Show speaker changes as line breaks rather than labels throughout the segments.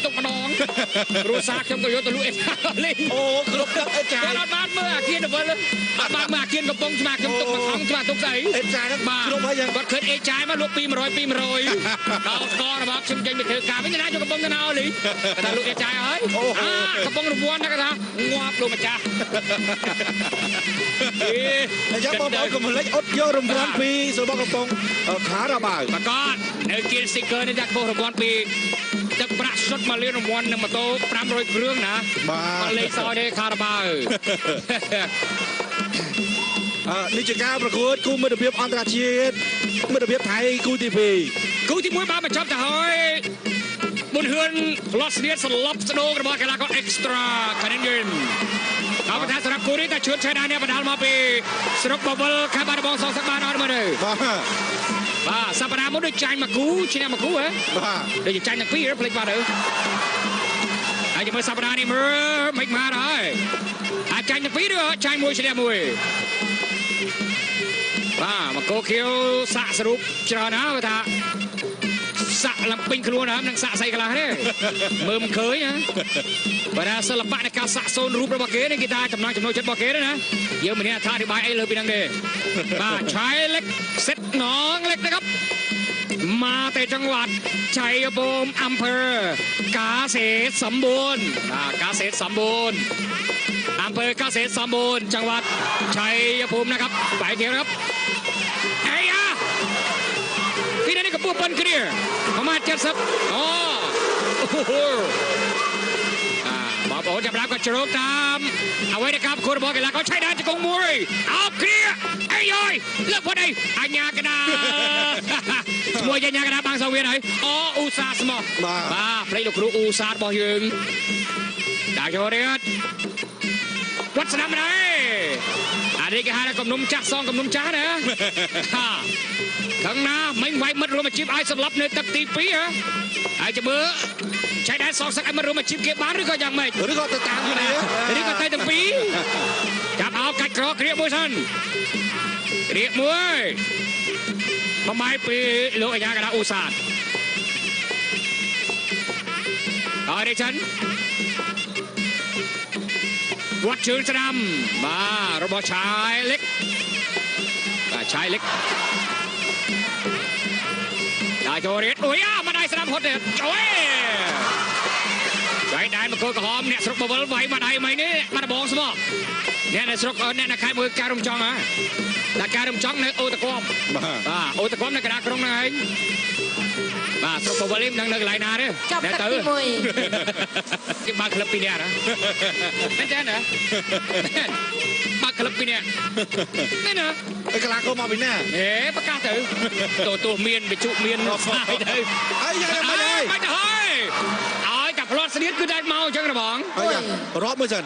ទុកម្ដងគ្រួសារខ្ញុំក៏យកទៅលក់អេលេង
អូគ្រប់ទឹកអេចាយ
អត់បានមើលអាគៀនវិលអត់បានមើលអាគៀនកំពុងស្មាខ្ញុំទុកមួយថងស្មាទុកស្អី
អេចាយហ្នឹងគ្រប់ហើយយ៉ាង
គាត់ឃើញអេចាយមកលក់200 200ដល់ស្កររបស់ខ្ញុំចេញទៅធ្វើការវិញណាយកកំពុងទៅណាអូលីគាត់ថាលក់អេចាយហើយអាកំពុងរង្វាន់គាត់ថាងាប់លោកម្ចាស់
អេអញ្ចឹងបងប្អូនកុំភ្លេចអត់យករង្វាន់ពីរបស់កំពុងខារ៉ាបាវ
ប្រកាសនៅគៀន sticker នេះដាក់រង្វាន់ពីទឹកប្រាក់សុទ្ធ1លានរង្វាន់នឹងម៉ូតូ500គ្រឿងណា
បាទ
លេខសយទេខារ៉ាបាវ
អឺនេះជាការប្រកួតគូមិត្តភាពអន្តរជាតិមិត្តភាពថៃគូទី2
គូទី1បានបញ្ចប់ទៅហើយប៊ុនហឿនផ្លោះស្នៀតសន្លប់ស្ដូងរបស់កីឡាករ Extra Canadian អបថាសម្រាប់គូនេះតែឈឿនឆៃដែរនេះបណ្ដាលមកពីស្រុកបវលខេត្តបាត់ដំបងសងសឹកបានអត់មើលទៅ
បាទ
បាទសប្តាហ៍មុនដូចចាញ់មួយគូឈ្នះមួយគូហ៎
បាទ
ដូចជាចាញ់ទាំងពីរភ្លេចបាត់ទៅហើយចាំមើលសប្តាហ៍នេះមើលមិនមកហើយអាចចាញ់ទាំងពីរឬចាញ់មួយឈ្នះមួយបាទមកគោខៀវសាក់សរុបច្រើនណាស់បើថាសាក់ឡើងពេញខ្លួនណានឹងសាក់ស្អីខ្លះទេមើលមិនឃើញណាបើថាសិល្បៈនៃការសាក់សូនរូបរបស់គេនេះគេថាចំណងចំណូលចិត្តរបស់គេណាយើងមិនមានអត្ថាធិប្បាយអីលើពីហ្នឹងទេបាទឆៃលិកសិតនងលិកนะครับមកតែចង្វាត់ชัยภูมิอำเภอกาเสตสมบูรณ์กาเสตสมบูรณ์อำเภอกาเสตสมบูรณ์จังหวัดชัยภูมินะครับไปเขียวนะครับไอ้ยะพี่นี่กับปูปันเคลียร์ประมาณ70อ๋อโอ้โหบอโอ้จับรับก็จรกตามเอาไว้นะครับคุณบอกกันแล้วเขาใช้ด้านจะกงมวยเอาเคลียร์ไอ้ย้อยเลิกพอดีอัญญากระดามวยยัญญากระดาบางสองเวียนไหนอ๋ออุซาสมอบ้าเพลงลูกครูอุซาบอกยืงดาวโยเรียดวัดสนามไหนอันนี้ก็หาแล้วกับนุ่มจักซองกับนุ่มจ้านะข้างหน้าไม่ไหวมัดรวมอาชีพไอ้สำหรับในตักตีปีฮะไอ้จะเบื่อใช้ได้สองสักไอ้มารวมอาชีพเก็บบ้านหรือก็ยังไม่
หรือก็ตามอยู่นี่
หรือก็ไต่ตั้งปีจับเอากัดกรอกเรียกมวยสั้นเรียกมวยมาไม้ปีโลกยากระอุซาดต่อได้ฉันวัดเชิงสนามมาระบอชายเล็กชายเล็กได้โจเรียโอ้ยมาได้สนามหดเนี่ยโอ้ยใจได้มาโกกหอมเนี่ยสรุปบอลไหวมาได้ไหมนี่มาบองสมอเนี่ยในสรุปเนี่ยนะใครมือการุมจองฮะแต่การุมจองในโอตะกอมโอตะกอมในกระดาษกรงไหนបាទស្រុកបវលីមនឹងនៅកន្លែងណាទេ
ចាប់ទឹកទី1
គេបើកក្លឹបពីរនាក់ណាមែនទេណាបើកក្លឹបពីរនាក់មែនណា
កីឡាករមកពីណា
អេប្រកាសទៅទោះមានវិជុមានស្ដាយទៅ
អីយ៉ាងមិនហើយ
មិនទៅហើយឲ្យតែផ្្លាត់ស្នៀតគឺតែមកអញ្ចឹងហ្មង
ហើយរាប់មើលសិន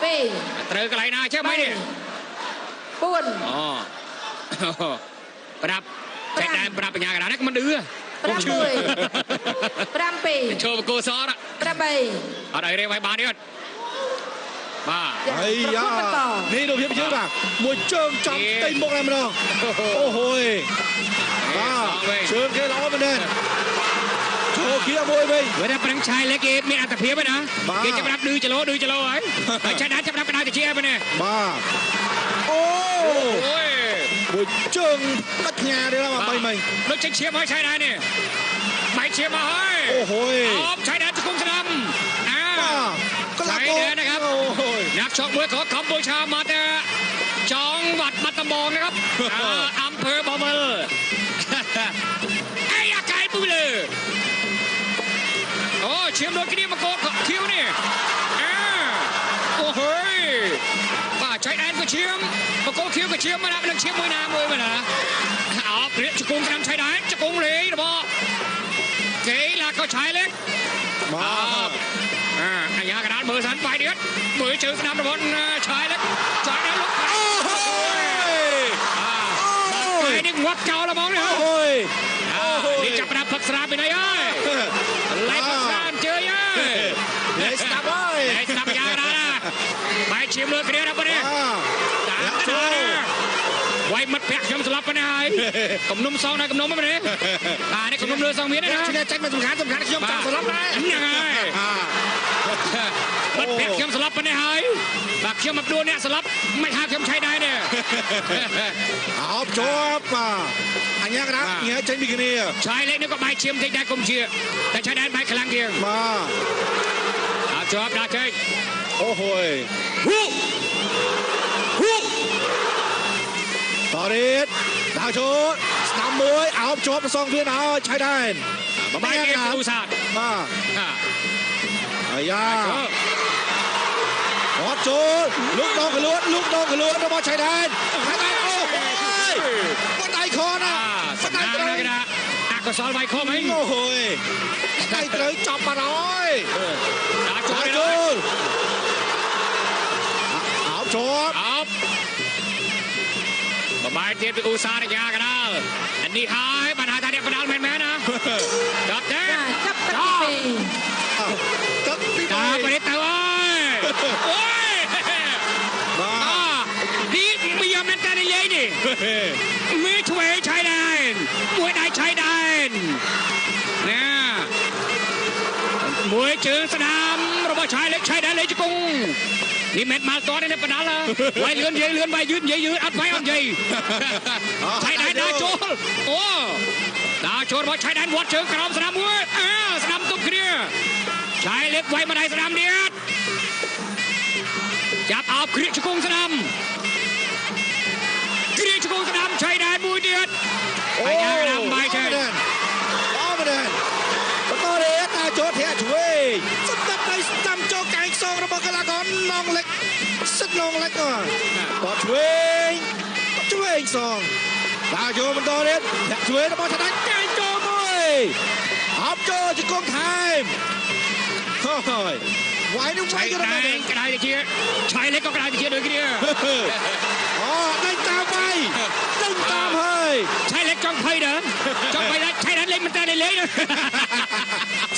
2
ត្រូវកន្លែងណាចេះមិននេះ
4
អូប្រាប់តែដែនប្រាប់បញ្ញាកណ្ដាលនេះមិនឌឺ
6 7
ចូលបកោសអត់
8
អត់អីរេវាយបានទេអត់បាទ
ហើយនេះរូបភាពជើងបាទមួយជើងចំផ្ទៃមុខតែម្ដងអូហូយបាទជើងគេល្អមែនទេចូលគៀមួយវិញ
វិញតែប្រឹងឆាយលេខគេមានអត្ថភាពណាគេចាប់រាប់ឌឺចលោឌឺចលោហើយហើយឆាយដែរចាប់រាប់ក្តៅតិចហ្នឹងណា
បាទអូមួយជើងដាច់ផ្ញើទៀតបាទបីមិញ
ដូចចេញឈាមហើយឆាយដែរនេះបែកឈាមមកហើយ
អូហូយ
អបឆាយដែរជង្គង់ស្ដាំអា
កលាក
นะครับนักชกมวยของกัมพูชามาแต่จังหวัดบัตตำบองนะครับอำเภอบอมลไอ้อาไก่ปุ้ยเลยโอ้เชียมโดนกินมาโกคิ้วนี่โอ้โหป่าใช้แอนก็เชียมมาโกคิ้วก็เชียมมาแล้วเชียมมวยน้ำมวยมานะเอาเรียกจกุงนำใช้ได้จกุงเลยนะพ่อเกล้าก็ใช้เล็ก
มา
อายากระดานมือสันไปเดือดมือเชิงสนามบอลชายเล็กชายนั้นลุก
โอ้โห
ไอ้นี่วัดเก่าละมองเนี่ย
โอ้ย
นี่จับประดับพักสราไปไหนเอ้ยไล่พักสรามเจอเอ้ย
เลสตับเอ้ย
เลสตับยากระดานไปชิมเลยเคลียร์นะปะเนี่ยตามกระดานไว้มัดแพกยำสลับไปไหนกำนุ่มซองนะกำนุ่มไม่เนี่ยนี่กำนุ่มเรือซองเมียนะ
นะใจมันสำคัญสำคัญยำจับสลับได้
ยังไง ខ្ញុំមកដួលអ្នកស្លាប់មិនហៅខ្ញុំឆៃដែរទេ
អោបជាប់បាទអញ្ញាកណ្ដាលញ៉ែចេញពីគ្នា
ឆៃលេខនេះក៏បែកឈាមតិចដែរគុំជាតែឆៃដែរបែកខ្លាំងជាង
បាទ
អោបជាប់ដាក់ចេញ
អូហូយ
ហ៊ូហ៊ូ
តរីតដាក់ចូលស្ដាំមួយអោបជាប់សងវាហើយឆៃដែន
បបាយគេឧស្សាហ៍
បាទអាយ៉ាអត់ចូលលោកដងកលួតលោកដងកលួតរបស់ឆៃដែនឆៃដែនអូយបាត់ដៃខណា
បាត់ដៃត្រូវអកុសលវាយខំហី
អូយដៃត្រូវចាប់បាត់ហើយ
ដាក់ចូល
ចូលអោបជាប់
អោបបបាយទៀតពីឧស្សាហ៍យ៉ាកដាលអានេះហើយបានហៅថាអ្នកបដាលមែនមែនណាចាប់ទេ
ចាប់ទឹកទី2
ទឹកទី3
តាបរិទៅអើយអូយ
បាទ
នេះមានមែនតើនិយាយនេះមានឆ្វេងឆៃដែនមួយដៃឆៃដែនណាមួយជើងស្ដាំរបស់ឆៃលេខឆៃដែនលេខជង្គង់នេះមិនមកតទេបដាល់វាយលឿននិយាយលឿនវាយយឺតនិយាយយឺតអត់វាយអត់និយាយឆៃដែនដើរចូលអូដើរចូលរបស់ឆៃដែនវត្តជើងក្រោមស្ដាំមួយអើស្ដាំទប់គ្នាឆៃលេខវាយម្ដាយស្ដាំទៀតចាប់អោបគ្រាកជង្គង់ស្ដាំគ្រាកជង្គង់ស្ដាំឆៃដែនមួយទៀត
អូ
បាយឆៃ
អូមែនបន្តរេតាចូលធាក់ឆ្វេងស្ដាប់ដៃស្ដាំចូលកែងសងរបស់កីឡាករនងលិចសិតនងលិចតឆ្វេងតឆ្វេងសងតាចូលបន្តទៀតធាក់ឆ្វេងរបស់ឆៃដែនកែងចូលមួយអោបចូលជង្គង់ថែមហើយវាយនឹងវាយក៏
ដែរក្តៅទៅជាឆៃលេខក៏ក្តៅទៅជាដូចគ្នា
អូដេញតាមវាយដេញតាមហើយ
ឆៃលេខចង់ភ័យដែរចង់ភ័យដែរឆៃដែរលេខមិនតែលេខ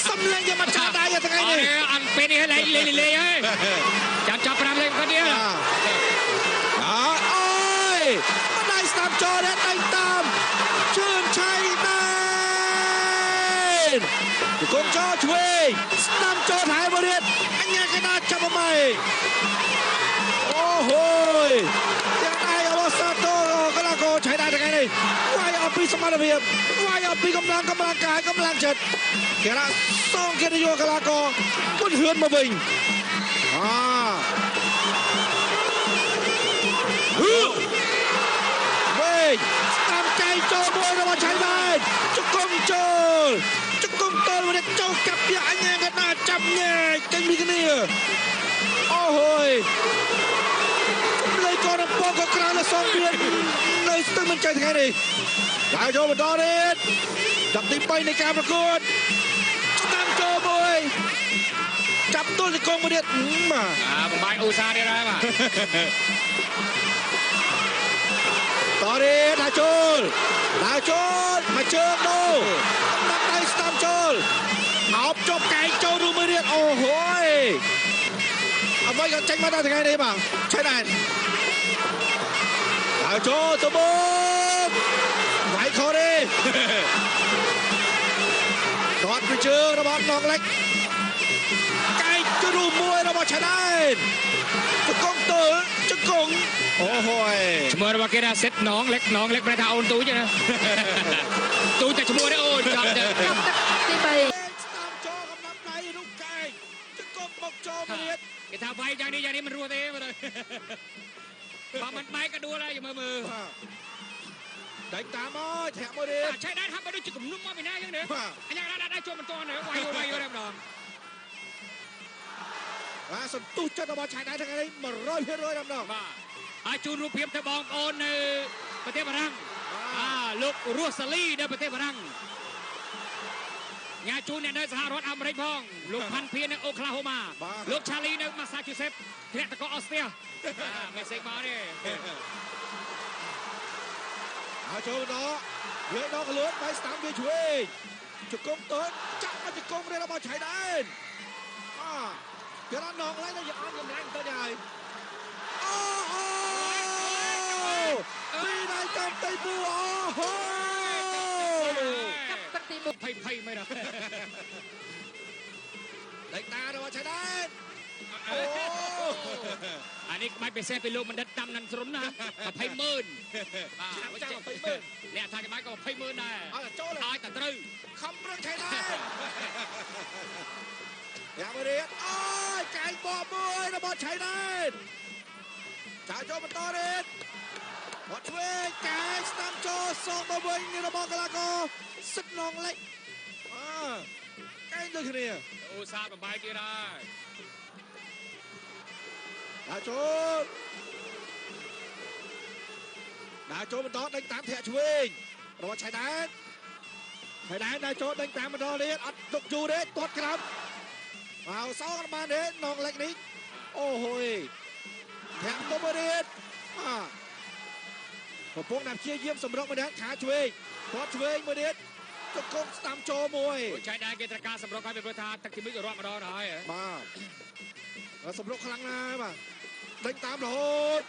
សំលេងយកមកចាដៃថ្ងៃនេះ
អត់ពេលនេះលេខលេខលេខហើយចាំចាប់5លេខគាត់ទៀត
អើអូយម្ដាយស្ដាប់ចូលដែរដេញតាមជឿនឆៃដែរជង្គង់ចូលឆ្វេងស្ដាំចូលថែមទៀតអញ្ញាកណាចាប់មកអូហូយទាំងដៃរបស់សាតូកីឡាករឆៃដែរថ្ងៃនេះវាយអស់ពីសមត្ថភាពវាយអស់ពីកម្លាំងកម្លាំងកាយកម្លាំងចិត្តគេរ៉ាសងកិត្តិយសកីឡាករពុនហឿនមកវិញអាវិញស្ដាំចៃចូលមួយរបស់ឆៃដែរជង្គង់ចូលជង្គង់តល់មួយចូលកាប់ពីអញ្ញាកណាចាប់ញែកចេញពីគ្នាអូហូយលេខកនពងក៏ក្រៅលើសងវៀននៅស្ទឹងមិនចៃថ្ងៃនេះដើរចូលបន្តទៀតចាប់ទី3នៃការប្រកួតស្ដាំចូលមួយចាប់ទល់ជង្គង់មួយទៀតបាទ
អាបំបាយឧស្សាហ៍ទៀតហើយបាទ
តរីដើរចូលដើរចូលមកជើងដូកំណត់ដៃស្ដាំចូលអោបជប់កែងចូលរួមមួយទៀតអូហូយអ្វីក៏ចេញមកដល់ថ្ងៃនេះបាទឆៃដែរដើរចូលទៅមុខវាយខទេដកពីជើងរបស់នងលិចកែងចូលរួមមួយរបស់ឆៃដែរជង្គង់ទល់ជង្គង់អូហូយ
ឈ្មោះរបស់គេថាសិតនងលិចនងលិចប្រែថាអូនទូចណាទូចតែឈ្មោះទេអូនចាប់ទៅ
ចាប់ទឹកទី3
ស្ដាំចូលកំណត់ដៃរូបកែងជង្គង់មកចូលមួយទៀត
គេថាវាយយ៉ាងនេះយ៉ាងនេះមិនរស់ទេមើលបើមិនបែកក៏ដួលដែរមើលមើល
ដេញតាមមកធាក់មួយទៀត
ឆៃដែរហាក់បីដូចជាគំនុំមកពីណាអញ្ចឹងនេះអញ្ញាដាក់ដៃចូលមិនទាន់វាយវាយវាយម្ដង
បាទសន្ទុះចិត្តរបស់ឆៃដែរថ្ងៃនេះ 100% តែម្ដង
បាទហើយជូនរូបភាពទៅបងប្អូននៅប្រទេសបារាំងអាលោករស់សាលីនៅប្រទេសបារាំងញ៉ាជូនអ្នកនៅសហរដ្ឋអាមេរិកផងលោកផាន់ភៀននៅអូក្លាហូម៉ាលោកឆាលីនៅម៉ាសាឈូសេតធ្លាក់តកអូស្ទ្រាមេសេកមកទេ
ហើយចូលដល់វាដកលួនបាយស្ដាំវាឆ្វេងជង្គង់តូចចាក់មកជង្គង់របស់ឆៃដែនបាទគេរនងឡើយទៅអត់កម្លាំងទៅហើយអូអូពីដៃតាមតៃពូអូហូ
ចាប់ទឹកទី1
ភ័យភ័យមិនដល់
ដៃតារបស់ឆៃដែនអូ
អានេះក្បាច់ពិសេសពីលោកបណ្ឌិតតាំណាន់ស្រុនណា20ម៉ឺនបាទ
ចាំ20ម៉ឺន
អ្នកថាក្បាច់ក៏20ម៉ឺនដែរ
ឲ្យចូល
ឲ្យតែត្រូវ
ខំប្រឹងឆៃដែរយ៉ាងរៀតអូយកែងបបមួយរបស់ឆៃដែរចាចូលបន្តទៀតបត់ឆ្វេងកែងស្ដាំចូលសងមកវិញរបស់កីឡាករសិតនងលិចអើកែងដូចគ្នា
អូសាបំបាយទៀតហើយ
ដាក់ចូលដាក់ចូលបន្តដេញតាមធាក់ឆ្វេងរបស់ឆៃដែនឆៃដែនដាក់ចូលដេញតាមបន្តទៀតអត់ទុកយូរទេទាត់ក្រោមមកសងបានទេនងលិចនេះអូហូយធាក់ទៅមួយទៀតអកំពុងតែព្យាយាមសម្រុកម្នាក់ខាឆ្វេងទាត់ឆ្វេងមួយទៀតជង្គង់ស្ដាំចូលមួយ
ឆៃដែនគេត្រូវការសម្រុកហើយពីព្រោះថាទឹកទី1ក៏រាប់ម្ដងហើយ
បាទសម្រុកខ្លាំងណាស់បាទដេញតាមរហូត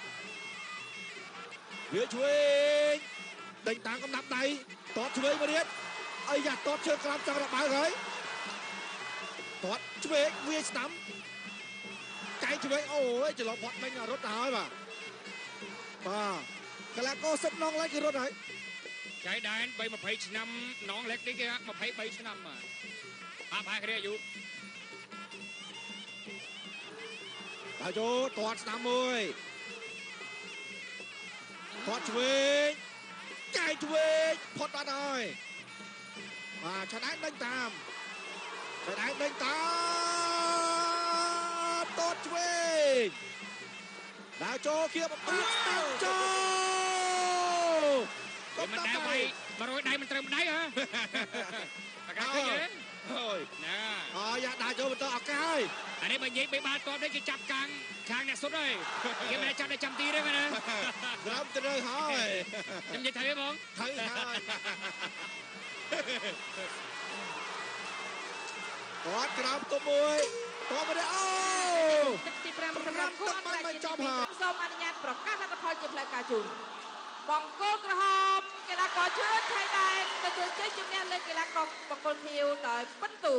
វាឆ្វេងដេញតាមកំណាប់ដៃទាត់ឆ្វេងមួយទៀតអីយ៉ាទាត់ជើងក្រោមចង់របើកហើយទាត់ឆ្វេងវាស្ដាំកែងឆ្វេងអូយច្រឡំផុតមិញរត់ទៅហើយបាទបាទកីឡាករសិតនងឡៃគឺរត់ហើយ
ចៃដែន3 20ឆ្នាំនងលិចនេះគេ23ឆ្នាំបាទអាផាគ្នាអាយុ
ដល់ចូលទាត់ស្ដាំមួយទាត់ឆ្វេងកែងឆ្វេងផុតបាត់ហើយបាទឆាដែនដេញតាមឆាដែនដេញតាមទាត់ឆ្វេងដល់ចូលគៀបបាត់ស្ដាំចូល
គេមិនដែរវាយ100ដៃមិនត្រូវម្ដៃហ៎ តើឃើញទេ
ហើយ
ណា
អយ៉ាដាក់ចូលបន្តឱកាសហើយ
អានេះបើនិយាយបីបាល់ទាត់នេះគេចាប់កាំងខាងអ្នកសុទ្ធហើយគេមិនចាប់តែចាំទីទេមែនទេ
ត្រឹមត្រូវហើយ
ខ្ញុំនិយាយត្រូវទេបង
ត្រូវហើយគាត់ក្រោមទុំមួយតបមកអូ
ទឹកទី5សម្រាប់គូអន្តរជាតិសូមអនុញ្ញាតប្រកាសលទ្ធផលជាផ្លូវការជូនបង្គោលក្រហមកីឡាករជឿនថៃដែនទទួលជ័យជំនះលើកីឡាករបង្គោលខៀវដោយពិន្ទុ